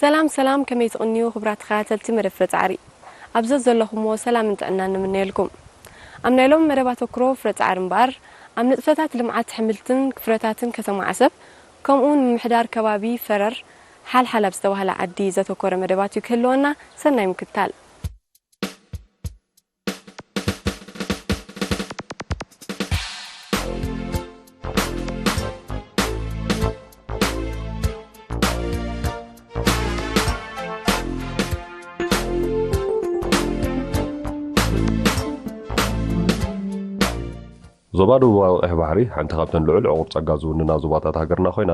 ሰላም ሰላም፣ ከመይ ትቕንዩ ክቡራት ተኸታተልቲ መደብ ፍረ ጻዕሪ? ኣብ ዘዘለኹምዎ ሰላምን ጥዕናን ንምነየልኩም። ኣብ ናይ ሎሚ መደብ ኣተኩሮ ፍረ ጻዕሪ እምበኣር፣ ኣብ ንጥፈታት ልምዓት ኣሕምልትን ፍረታትን ከተማ ዓሰብ፣ ከምኡውን ምምሕዳር ከባቢ ፈረር ሓልሓል ኣብ ዝተባህለ ዓዲ ዘተኮረ መደባት እዩ ክህልወና። ሰናይ ምክትታል። ዞባ ደቡባዊ ቀይሕ ባሕሪ ሓንቲ ካብተን ልዑል ዕቑር ጸጋ ዝውንና ዞባታት ሃገርና ኮይና፣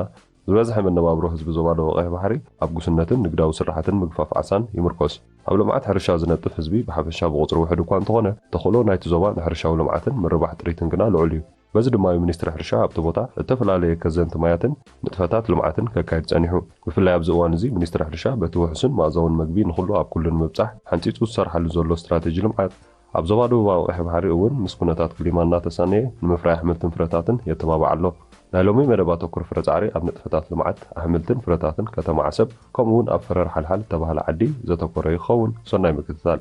ዝበዝሐ መነባብሮ ህዝቢ ዞባ ደቡብ ቀይሕ ባሕሪ ኣብ ጉስነትን ንግዳዊ ስራሓትን ምግፋፍ ዓሳን ይምርኮስ። ኣብ ልምዓት ሕርሻ ዝነጥፍ ህዝቢ ብሓፈሻ ብቑጽሪ ውሑድ እኳ እንተኾነ፣ ተኽእሎ ናይቲ ዞባ ንሕርሻዊ ልምዓትን ምርባሕ ጥሪትን ግና ልዑል እዩ። በዚ ድማ እዩ ሚኒስትሪ ሕርሻ ኣብቲ ቦታ እተፈላለየ ከዘንቲ ማያትን ንጥፈታት ልምዓትን ከካይድ ጸኒሑ። ብፍላይ ኣብዚ እዋን እዚ ሚኒስትሪ ሕርሻ በቲ ውሑስን መኣዛውን መግቢ ንኹሉ ኣብ ኩሉ ንምብጻሕ ሓንጺጹ ዝሰርሓሉ ዘሎ ስትራተጂ ልምዓት፣ ኣብ ዞባ ደቡባዊ ቀይሕ ባሕሪ እውን ምስ ኩነታት ክሊማ እናተሳነየ ንምፍራይ ኣሕምልትን ፍረታትን የተባብዕ ኣሎ። ናይ ሎሚ መደብ ኣተኩር ፍረ ጻዕሪ ኣብ ንጥፈታት ልምዓት ኣሕምልትን ፍረታትን ከተማ ዓሰብ፣ ከምኡ እውን ኣብ ፈረር ሓልሓል እተባህለ ዓዲ ዘተኮረ ይኸውን። ሰናይ ምክትታል።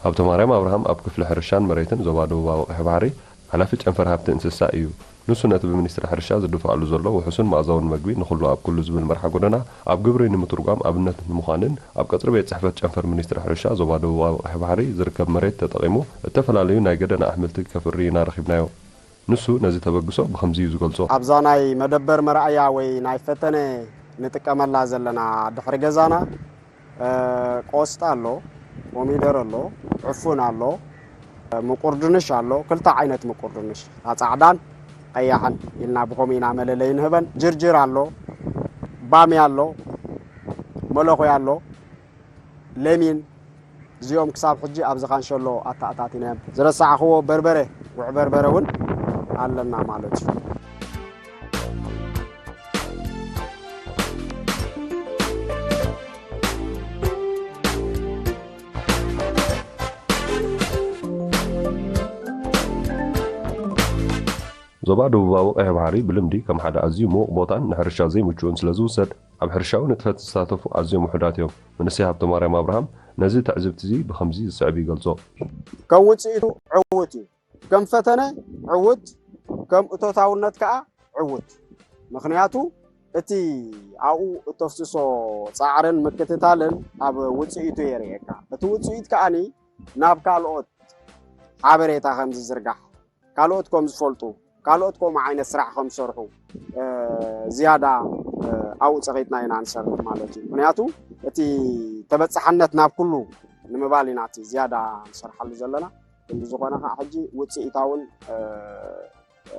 ሃብተ ማርያም ኣብርሃም ኣብ ክፍሊ ሕርሻን መሬትን ዞባ ደቡባዊ ቀይሕ ባሕሪ ሓላፊ ጨንፈር ሃብቲ እንስሳ እዩ። ንሱ ነቲ ብሚኒስትሪ ሕርሻ ዝድፋኣሉ ዘሎ ውሑስን መኣዛውን መግቢ ንኹሉ ኣብ ኩሉ ዝብል መርሓ ጎደና ኣብ ግብሪ ንምትርጓም ኣብነት ንምዃንን ኣብ ቀጽሪ ቤት ጽሕፈት ጨንፈር ሚኒስትሪ ሕርሻ ዞባ ደቡባዊ ቀይሕ ባሕሪ ዝርከብ መሬት ተጠቒሙ እተፈላለዩ ናይ ገደና ኣሕምልቲ ከፍሪ ኢና ረኺብናዮ። ንሱ ነዚ ተበግሶ ብኸምዚ እዩ ዝገልጾ። ኣብዛ ናይ መደበር መርኣያ ወይ ናይ ፈተነ ንጥቀመላ ዘለና ድሕሪ ገዛና፣ እ፣ ቆስጣ ኣሎ፣ ኮሚደር ኣሎ፣ ዕፉን ኣሎ፣ ምቁር ድንሽ ኣሎ። ክልተ ዓይነት ምቁር ድንሽ፣ እታ ጻዕዳን ቀያሕን ኢልና ብኸምኡ ኢና መለለይ ንህበን። ጅርጅር ኣሎ፣ ባምያ ኣሎ፣ መለኾያ ኣሎ፣ ለሚን። እዚኦም ክሳብ ሕጂ ኣብዚ ካንሸሎ ኣተኣታቲናዮም። ዝረሳዕኽዎ በርበረ፣ ጉዕ በርበረ እውን ኣለና ማለት እዩ። ዞባ ደቡባዊ ቀይሕ ባሕሪ ብልምዲ ከም ሓደ ኣዝዩ ምዉቕ ቦታን ንሕርሻ ዘይምችኡን ስለ ዝውሰድ፣ ኣብ ሕርሻዊ ንጥፈት ዝሳተፉ ኣዝዮም ውሑዳት እዮም። መንእሰይ ሃብተማርያም ኣብርሃም ነዚ ትዕዝብቲ እዚ ብኸምዚ ዝስዕብ ይገልጾ። ከም ውጽኢቱ ዕዉት እዩ። ከም ፈተነ ዕዉት፣ ከም እቶታውነት ከኣ ዕዉት። ምኽንያቱ እቲ ኣብኡ እተፍስሶ ጻዕርን ምክትታልን ኣብ ውጽኢቱ የርእየካ። እቲ ውጽኢት ከኣኒ ናብ ካልኦት ሓበሬታ ከም ዝዝርጋሕ፣ ካልኦት ከም ዝፈልጡ፣ ካልኦት ከምኡ ዓይነት ስራሕ ከም ዝሰርሑ፣ እ፣ ዝያዳ፣ እ፣ ኣብኡ ጸቒጥና ኢና ንሰርሕ ማለት እዩ። ምኽንያቱ እቲ ተበጻሕነት ናብ ኩሉ ንምባል ኢና እቲ ዝያዳ ንሰርሓሉ ዘለና። ክንዲ ዝኾነ ከዓ ሕጂ ውፅኢታውን፣ እ፣ እ፣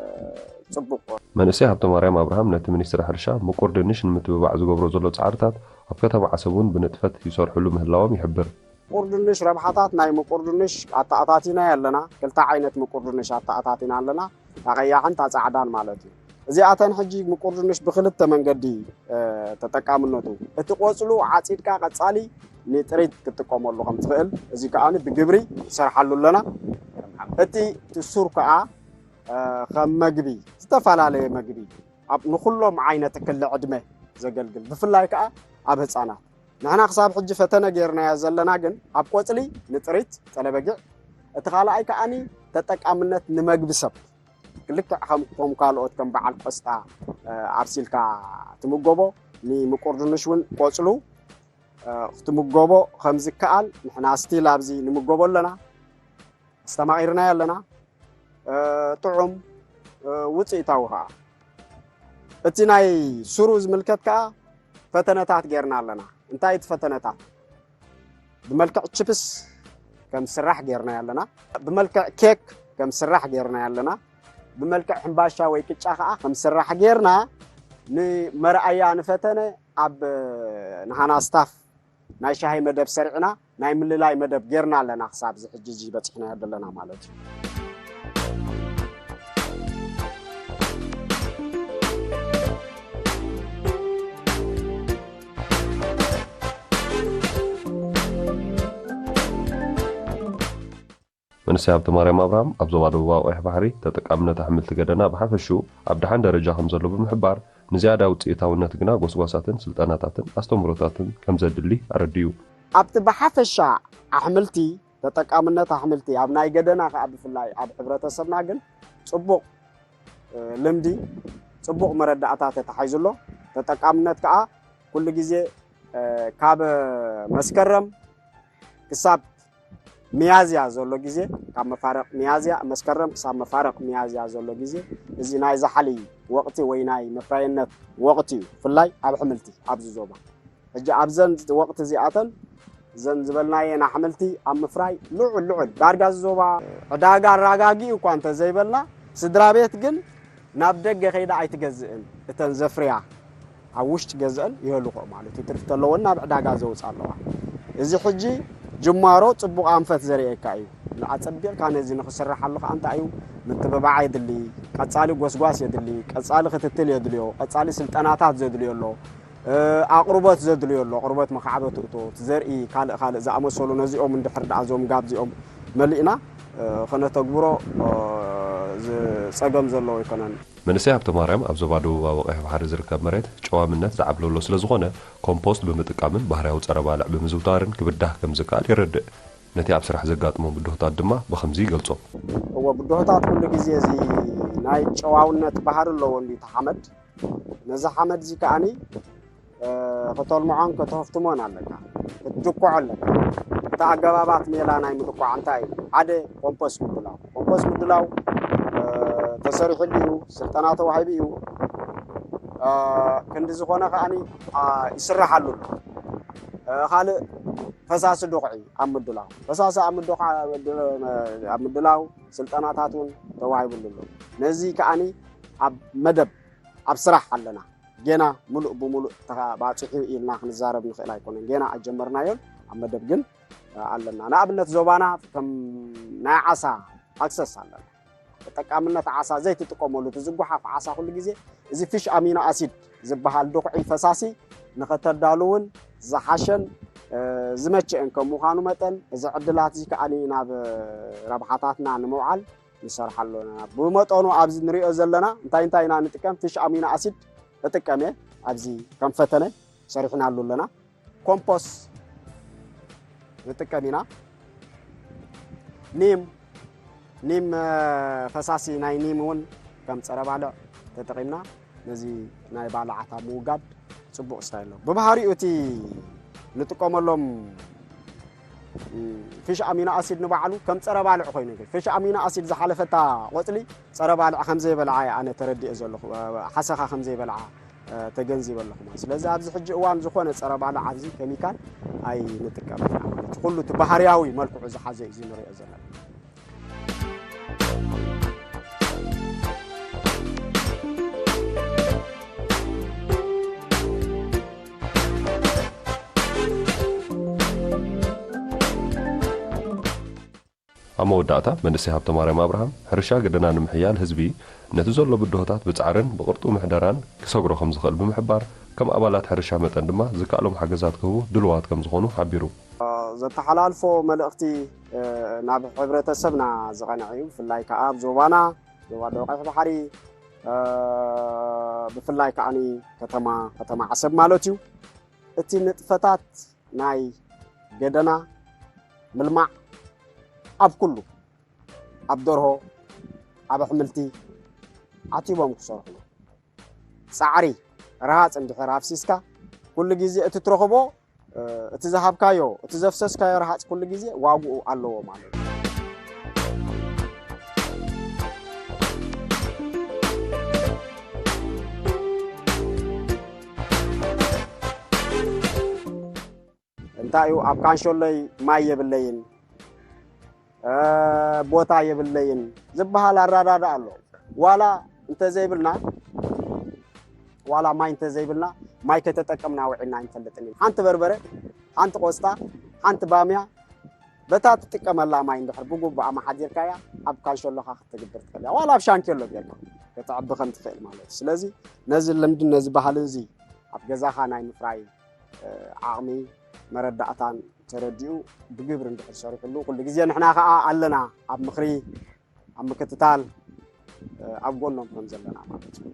ጽቡቕ። መንእሰይ ሃብተማርያም ኣብርሃም ነቲ ሚኒስትሪ ሕርሻ ምቁር ድንሽ ንምትብባዕ ዝገብሮ ዘሎ ጻዕርታት ኣብ ከተማ ዓሰብ እውን ብንጥፈት ይሰርሕሉ ምህላዎም ይሕብር። ምቁር ድንሽ ረብሓታት ናይ ምቁር ድንሽ ኣተኣታቲና ኣለና። ክልተ ዓይነት ምቁር ድንሽ ኣተኣታቲና ኣለና። እታ ቀያሕን እታ ጻዕዳን ማለት እዩ። እዚኣተን ሕጂ ምቁር ድንሽ ብክልተ መንገዲ፣ እ፣ ተጠቃምነቱ። እቲ ቆጽሉ ዓጺድካ ቀጻሊ ንጥሪት ክትጥቀመሉ ከም ትኽእል፣ እዚ ከኣ ብግብሪ ይሰርሓሉ ኣለና። እቲ፣ እቲ ሱር ከኣ፣ እ፣ ከም መግቢ፣ ዝተፈላለየ መግቢ፣ ኣብ ንኹሎም ዓይነት ክሊ ዕድመ ዘገልግል፣ ብፍላይ ከኣ ኣብ ህጻናት። ንሕና ክሳብ ሕጂ ፈተነ ጌርናዮ ዘለና ግን ኣብ ቆጽሊ ንጥሪት ጸለበጊዕ፣ እቲ ካልኣይ ከኣኒ ተጠቃምነት ንመግቢ ሰብ። ልክዕ ከም፣ ከም ካልኦት ከም በዓል ቆስጣ፣ እ፣ ኣብሲልካ ትምገቦ፣ ንምቁር ድንሽ እውን ቆጽሉ፣ እ፣ ክትምገቦ ከም ዝከኣል ንሕና ስቲል ኣብዚ ንምገቦ ኣለና። ኣስተማቒርናዮ ኣለና። እ፣ ጥዑም፣ እ፣ ውጽኢታዊ ከኣ። እቲ ናይ ሱሩ ዝምልከት ከኣ ፈተነታት ጌርና ኣለና። እንታይ እቲ ፈተነታት? ብመልክዕ ችፕስ ከም ዝስራሕ ጌርናዮ ኣለና። ብመልክዕ ኬክ ከም ዝስራሕ ጌርናዮ ኣለና። ብመልክዕ ሕምባሻ ወይ ቅጫ ከኣ ከም ዝስራሕ ጌርና ንመርኣያ ንፈተነ ኣብ ናህና ስታፍ ናይ ሻሂ መደብ ሰሪዕና ናይ ምልላይ መደብ ጌርና ኣለና። ክሳብ እዚ ሕጂ እዚ በጺሕናዮ ዘለና ማለት እዩ። ንስያ ሃብተማርያም ኣብርሃም ኣብ ዞባ ደቡባዊ ቀይሕ ባሕሪ ተጠቃምነት ኣሕምልቲ ገደና ብሓፈሽኡ ኣብ ደሓን ደረጃ ከም ዘሎ ብምሕባር፣ ንዝያዳ ውፅኢታውነት ግና ጎስጓሳትን ስልጠናታትን ኣስተምህሮታትን ከም ዘድሊ ኣረድኡ። ኣብቲ ብሓፈሻ ኣሕምልቲ፣ ተጠቃምነት ኣሕምልቲ ኣብ ናይ ገደና ከኣ ብፍላይ ኣብ ሕብረተሰብና ግን ጽቡቕ፣ እ፣ ልምዲ፣ ጽቡቕ መረዳእታ ተታሒዙ ኣሎ። ተጠቃምነት ከኣ ኩሉ ግዜ፣ እ፣ ካብ መስከረም ክሳብ ሚያዝያ ዘሎ ግዜ፣ ካብ መፋርቕ ሚያዝያ፣ መስከረም ክሳብ መፋርቕ ሚያዝያ ዘሎ ግዜ፣ እዚ ናይ ዛሕሊ ወቕቲ ወይ ናይ መፍረይነት ወቕቲ እዩ፣ ብፍላይ ኣብ ኣሕምልቲ ኣብዚ ዞባ። ሕጂ ኣብዘን ወቕቲ እዚኣተን፣ እዘን ዝበልናየን ኣሕምልቲ ኣብ ምፍራይ ልዑል፣ ልዑል፣ ዳርጋ እዚ ዞባ ዕዳጋ ኣረጋጊኡ እኳ እንተዘይበልና፣ ስድራ ቤት ግን ናብ ደገ ከይዳ ኣይትገዝእን። እተን ዘፍርያ ኣብ ውሽጢ ገዝአን ይህልኽኦ ማለት እዩ። ትርፊ ተለወን ናብ ዕዳጋ ዘውፅኣ ኣለዋ። እዚ ሕጂ ጅማሮ ፅቡቕ ኣንፈት ዘርእየካ እዩ። ኣፀቢቕካ ነዚ ንክስርሓሉ ከዓ እንታይ እዩ? ምትብባዕ የድሊ፣ ቀፃሊ ጎስጓስ የድሊ፣ ቀፃሊ ክትትል የድልዮ፣ ቀፃሊ ስልጠናታት ዘድልዮ ኣሎ፣ እ፣ ኣቕርቦት ዘድልዮ ኣሎ፣ ኣቕርቦት መኻዕበቲ እቶት፣ ዘርኢ፣ ካልእ ካልእ ዝኣመሰሉ ነዚኦም እንድሕር ደኣ እዞም ጋብ እዚኦም መሊእና፣ እ፣ ከነተግብሮ፣ እ፣ ዝ-፣ ጸገም ዘለዎ ኣይኮነን። መንእሰይ ሃብተማርያም ኣብ ዞባ ደቡባዊ ቀይሕ ባሕሪ ዝርከብ መሬት ጨዋምነት ዝዓብለሎ ስለ ዝኾነ፣ ኮምፖስት ብምጥቃምን ባህርያዊ ጸረ ባልዕ ብምዝውታርን ክብዳህ ከም ዝከኣል የረድእ። ነቲ ኣብ ስራሕ ዘጋጥሞ ብድሆታት ድማ ብኸምዚ ይገልጾ። እወ፣ ብድሆታት ኩሉ ግዜ እዚ ናይ ጨዋውነት ባህሪ ኣለዎ እንድዩ እቲ ሓመድ። ነዚ ሓመድ እዚ ከኣኒ፣ እ፣ ከተልምዖን ከተህፍትሞን ኣለካ። ክትድኩዖ ኣለካ። እቲ ኣገባባት ሜላ ናይ ምድኳዕ እንታይ እዩ? ሓደ፣ ኮምፖስት ምድላው። ኮምፖስት ምድላው፣ እ፣ ተሰሪሑሉ እዩ፣ ስልጠና ተዋሂቡ እዩ። እ፣ ክንዲ ዝኾነ ከኣኒ፣ አ፣ ይስራሓሉ ኣሎ። እ፣ ካልእ ፈሳሲ ዱኽዒ ኣብ ምድላው። ፈሳሲ ኣብ ምድኳ-፣ ኣብ ምድላው ስልጠናታት እውን ተዋሂቡሉ ኣሎ። ነዚ ከኣኒ ኣብ መደብ፣ ኣብ ስራሕ ኣለና። ጌና ምሉእ ብምሉእ ተባፂሑ ኢልና ክንዛረብ ንኽእል ኣይኮነን። ጌና ኣይጀመርናዮን፣ ኣብ መደብ ግን ኣለና። ንኣብነት ዞባና ከም ናይ ዓሳ ኣክሰስ ኣለና። ተጠቃምነት ዓሳ ዘይትጥቀመሉ፣ እቲ ዝጓሓፍ ዓሳ ኩሉ ግዜ እዚ ፊሽ ኣሚኖ ኣሲድ ዝበሃል ድኹዒ ፈሳሲ ንኸተዳልውን ዝሓሸን፣ እ፣ ዝመቸአን ከም ምዃኑ መጠን፣ እዚ ዕድላት እዚ ከኣ ናብ ረብሓታትና ንምውዓል ንሰርሕ ኣለና። ብመጠኑ ኣብዚ ንሪኦ ዘለና እንታይ እንታይ ኢና ንጥቀም? ፊሽ ኣሚኖ ኣሲድ እጥቀም እየ። ኣብዚ ከም ፈተነ ሰሪሕናሉ ኣለና። ኮምፖስ ንጥቀም ኢና። ኒም፣ ኒም፣ እ፣ ፈሳሲ ናይ ኒም እውን ከም ጸረ ባልዕ ተጠቒምና ነዚ ናይ ባልዓት ኣብ ምውጋድ ጽቡቕ ስታይል ነው። ብባህሪኡ እቲ ንጥቀመሎም፣ እ፣ ፊሽ ኣሚኖ ኣሲድ ንባዕሉ ከም ጸረ ባልዕ ኮይኑ ግን ፊሽ ኣሚኖ ኣሲድ ዝሓለፈታ ቆጽሊ ጸረ ባልዕ ከም ዘይበልዓ እየ ኣነ ተረዲኤ ዘለኹ። እ፣ ሓሰኻ ከም ዘይበልዓ፣ እ፣ ተገንዚበ ኣለኹ ማለት። ስለዚ ኣብዚ ሕጂ እዋን ዝኾነ ጸረ ባልዕ ኣብዚ ኬሚካል ኣይንጥቀምን ኢና ማለት እዩ። ኩሉ እቲ ባህርያዊ መልክዑ ዝሓዘ እዩ እዚ ንሪኦ ዘለና። ኣብ መወዳእታ፣ መንእሰይ ሃብተማርያም ኣብርሃም፣ ሕርሻ ገደና ንምሕያል ህዝቢ ነቲ ዘሎ ብድሆታት ብጻዕርን ብቕርጡው ምሕደራን ክሰግሮ ከም ዝኽእል ብምሕባር፣ ከም ኣባላት ሕርሻ መጠን ድማ ዝከኣሎም ሓገዛት ክህቡ ድሉዋት ከም ዝኾኑ ሓቢሩ። ዘተሓላልፎ መልእኽቲ፣ እ፣ ናብ ሕብረተሰብና ዝቐንዐ እዩ። ብፍላይ ከኣ ኣብ ዞባና፣ ዞባ ደቡብ ቀይሕ ባሕሪ፣ እ፣ ብፍላይ ከኣኒ ከተማ፣ ከተማ ዓሰብ ማለት እዩ። እቲ ንጥፈታት ናይ ገደና ምልማዕ ኣብ ኩሉ፣ ኣብ ደርሆ፣ ኣብ ኣሕምልቲ ዓቲቦም ክሰርሑ። ጻዕሪ፣ ረሃጽ እንድሕር ኣፍሲስካ፣ ኩሉ ግዜ እቲ ትረኽቦ፣ እ፣ እቲ ዝሃብካዮ፣ እቲ ዘፍሰስካዮ ረሃጽ ኩሉ ግዜ ዋግኡ ኣለዎ ማለት እዩ። እንታይ እዩ፣ ኣብ ካንሸሎይ ማይ የብለይን፣ እ፣ ቦታ የብለይን ዝበሃል ኣረዳድኣ ኣሎ። ዋላ እንተዘይብልና፣ ዋላ ማይ እንተዘይብልና፣ ማይ ከተጠቀምና ውዒልና ኣይንፈልጥን ኢና። ሓንቲ በርበረ፣ ሓንቲ ቆስጣ፣ ሓንቲ ባምያ፣ በታ ትጥቀመላ ማይ እንድሕር ብግቡእ ኣመሓዲርካያ፣ ኣብ ካንሸሎኻ ክትግብር ትኽእል እያ። ዋላ ኣብ ሻንኬሎ ጌርካ ከተዕቢ ከም ትኽእል ማለት እዩ። ስለዚ ነዚ ልምድን ነዚ ባህልን እዚ ኣብ ገዛኻ ናይ ምፍራይ፣ እ፣ ዓቕሚ መረዳእታን ተረዲኡ ብግብሪ እንድሕር ሰሪሕሉ፣ ኩሉ ግዜ ንሕና ከኣ ኣለና ኣብ ምኽሪ፣ ኣብ ምክትታል፣ ኣብ ጎኖም ከም ዘለና ማለት እዩ።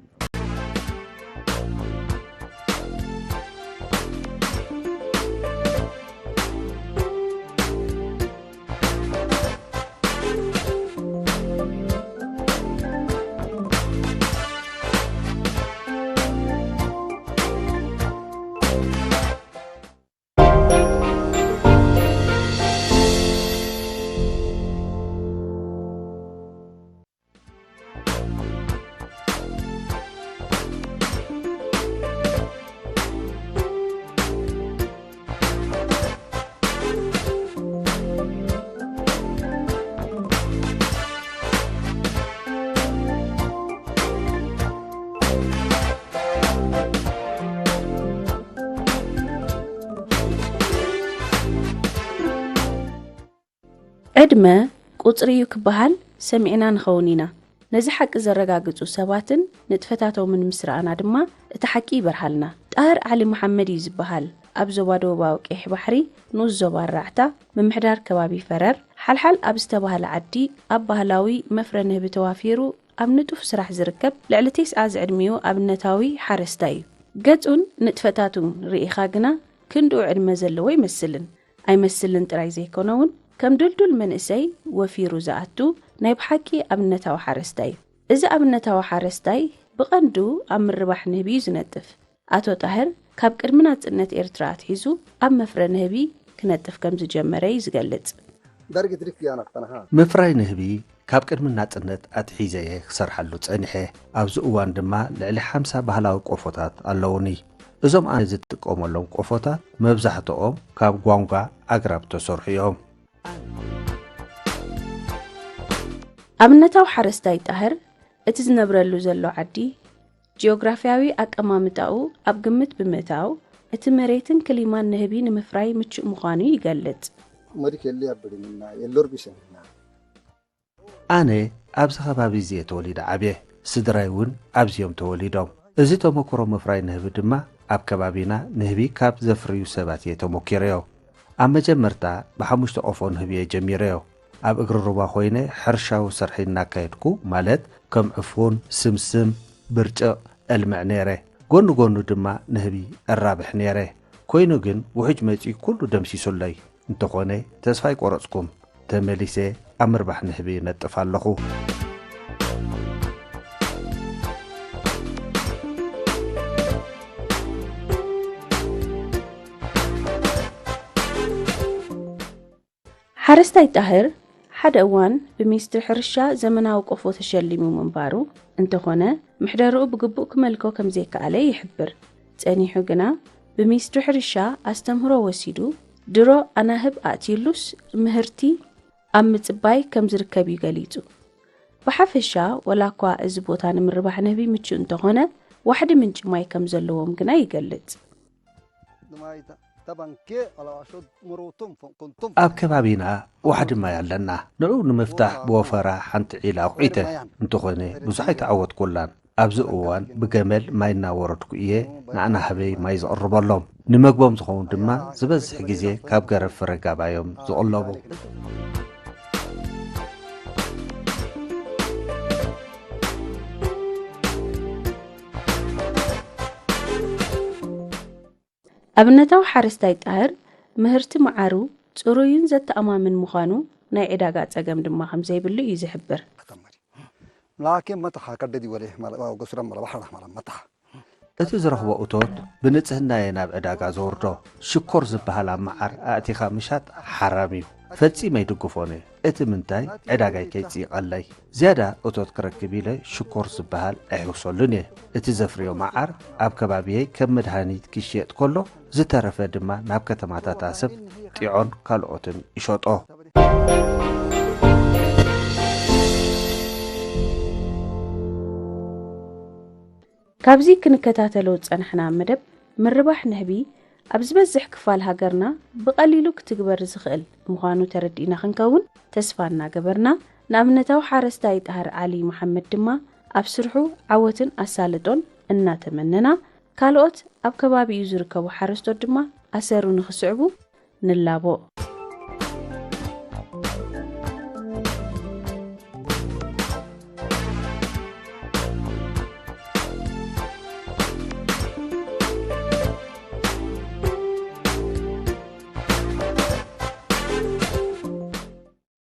ዕድመ ቁጽሪ እዩ ክበሃል ሰሚዕና ንኸውን ኢና። ነዚ ሓቂ ዘረጋግጹ ሰባትን ንጥፈታቶምን ምስ ረኣና ድማ እቲ ሓቂ ይበርሃልና። ጣህር ዓሊ መሓመድ እዩ ዝበሃል። ኣብ ዞባ ደቡባዊ ቀይሕ ባሕሪ ንኡስ ዞባ ኣራዕታ ምምሕዳር ከባቢ ፈረር ሓልሓል ኣብ ዝተባህለ ዓዲ ኣብ ባህላዊ መፍረ ንህቢ ተዋፊሩ ኣብ ንጡፍ ስራሕ ዝርከብ ልዕሊ ተስዓ ዝዕድሚኡ ኣብነታዊ ሓረስታይ እዩ። ገጹን ንጥፈታቱን ርኢኻ ግና ክንድኡ ዕድመ ዘለዎ ኣይመስልን። ኣይመስልን ጥራይ ዘይኮነ እውን ከም ድልዱል መንእሰይ ወፊሩ ዝኣቱ ናይ ብሓቂ ኣብነታዊ ሓረስታይ እዩ። እዚ ኣብነታዊ ሓረስታይ ብቐንዱ ኣብ ምርባሕ ንህቢ እዩ ዝነጥፍ። ኣቶ ጣህር ካብ ቅድሚ ናጽነት ኤርትራ ኣትሒዙ ኣብ መፍረ ንህቢ ክነጥፍ ከም ዝጀመረ እዩ ዝገልጽ። ዳርግ ድሪክ ያና ተናሃ ምፍራይ ንህቢ ካብ ቅድሚ ናጽነት ኣትሒዘ እየ ክሰርሓሉ ጸኒሐ። ኣብዚ እዋን ድማ ልዕሊ ሓምሳ ባህላዊ ቆፎታት ኣለዉኒ። እዞም ኣነ ዝጥቀመሎም ቆፎታት መብዛሕትኦም ካብ ጓንጓ ኣግራብ ዝተሰርሑ እዮም። ኣብነታዊ ሓረስታይ ጣህር እቲ ዝነብረሉ ዘሎ ዓዲ ጂኦግራፍያዊ ኣቀማምጣኡ ኣብ ግምት ብምእታው እቲ መሬትን ክሊማን ንህቢ ንምፍራይ ምቹእ ምዃኑ ይገልጽ። መሪክ የለ ያብድምና የሎር ቢሰንና ኣነ ኣብዚ ከባቢ እዚ እየ ተወሊደ ዓብየ። ስድራይ እውን ኣብዚ እዮም ተወሊዶም። እዚ ተመክሮ ምፍራይ ንህቢ ድማ ኣብ ከባቢና ንህቢ ካብ ዘፍርዩ ሰባት እየ ተሞኪረዮ። ኣብ መጀመርታ ብሓሙሽተ ቆፎ ንህቢ እየ ጀሚረዮ። ኣብ እግሪ ሩባ ኮይነ ሕርሻዊ ስርሒ እናካየድኩ ማለት ከም ዕፉን፣ ስምስም፣ ብርጭቕ እልምዕ ነይረ። ጎኒ ጎኑ ድማ ንህቢ እራብሕ ነይረ። ኮይኑ ግን ውሕጅ መጺኡ ኩሉ ደምሲሱለይ። እንተኾነ ተስፋ ኣይቆረጽኩን። ተመሊሰ ኣብ ምርባሕ ንህቢ እነጥፍ ኣለኹ። ሓረስታይ ጣህር ሓደ እዋን ብሚኒስትሪ ሕርሻ ዘመናዊ ቆፎ ተሸሊሙ ምንባሩ እንተኾነ ምሕደርኡ ብግቡእ ክመልኮ ከምዘይከኣለ ይሕብር። ጸኒሑ ግና ብሚኒስትሪ ሕርሻ ኣስተምህሮ ወሲዱ ድሮ ኣናህብ ኣእትዩሉስ ምህርቲ ኣብ ምጽባይ ከም ዝርከብ እዩ ገሊጹ። ብሓፈሻ ወላ እኳ እዚ ቦታ ንምርባሕ ንህቢ ምቹእ እንተኾነ ዋሕዲ ምንጪ ማይ ከም ዘለዎም ግና ይገልጽ። ኣብ ከባቢና ዋሕዲ ማይ ኣለና። ንዕኡ ንምፍታሕ ብወፈራ ሓንቲ ዒላ ኣቑዒተ። እንተኾነ ብዙሕ ኣይተዓወትኩላን። ኣብዚ እዋን ብገመል ማይ እናወረድኩ እየ ንኣናህበይ ማይ ዘቕርበሎም። ንመግቦም ዝኸውን ድማ ዝበዝሕ ግዜ ካብ ገረብ ፍረ ጋባ እዮም ዝቕለቡ። ኣብነታዊ ሓረስታይ ጣህር ምህርቲ መዓሩ ጽሩይን ዘተኣማምን ምዃኑ ናይ ዕዳጋ ጸገም ድማ ከምዘይብሉ እዩ ዝሕብር። ላኪን መታሓ ከደዲ ወለ ገሱረ መለ ባሕራ መለ መታሓ እቲ ዝረኽቦ እቶት ብንጽህና እየ ናብ ዕዳጋ ዘውርዶ። ሽኮር ዝበሃል ኣብ መዓር ኣእቲኻ ምሻጥ ሓራም እዩ። ፈጺመ ኣይድግፎን እየ። እቲ ምንታይ ዕዳጋይ ከይጽይቐለይ። ዝያዳ እቶት ክረክብ ኢለ ሽኮር ዝበሃል ኣይሕውሰሉን እየ። እቲ ዘፍርዮ መዓር ኣብ ከባቢየይ ከም መድሃኒት ክሽየጥ ከሎ ዝተረፈ ድማ ናብ ከተማታት ኣሰብ፣ ጢዖን ካልኦትን ይሸጦ። ካብዚ ክንከታተሎ ዝጸናሕና መደብ ምርባሕ ንህቢ ኣብ ዝበዝሕ ክፋል ሃገርና ብቐሊሉ ክትግበር ዝኽእል ምዃኑ ተረዲእና ክንከውን ተስፋ እናገበርና፣ ንኣብነታዊ ሓረስታይ ጣህር ዓሊ መሓመድ ድማ ኣብ ስርሑ ዓወትን ኣሳልጦን እናተመነና፣ ካልኦት ኣብ ከባቢኡ ዝርከቡ ሓረስቶት ድማ ኣሰሩ ንኽስዕቡ ንላቦ።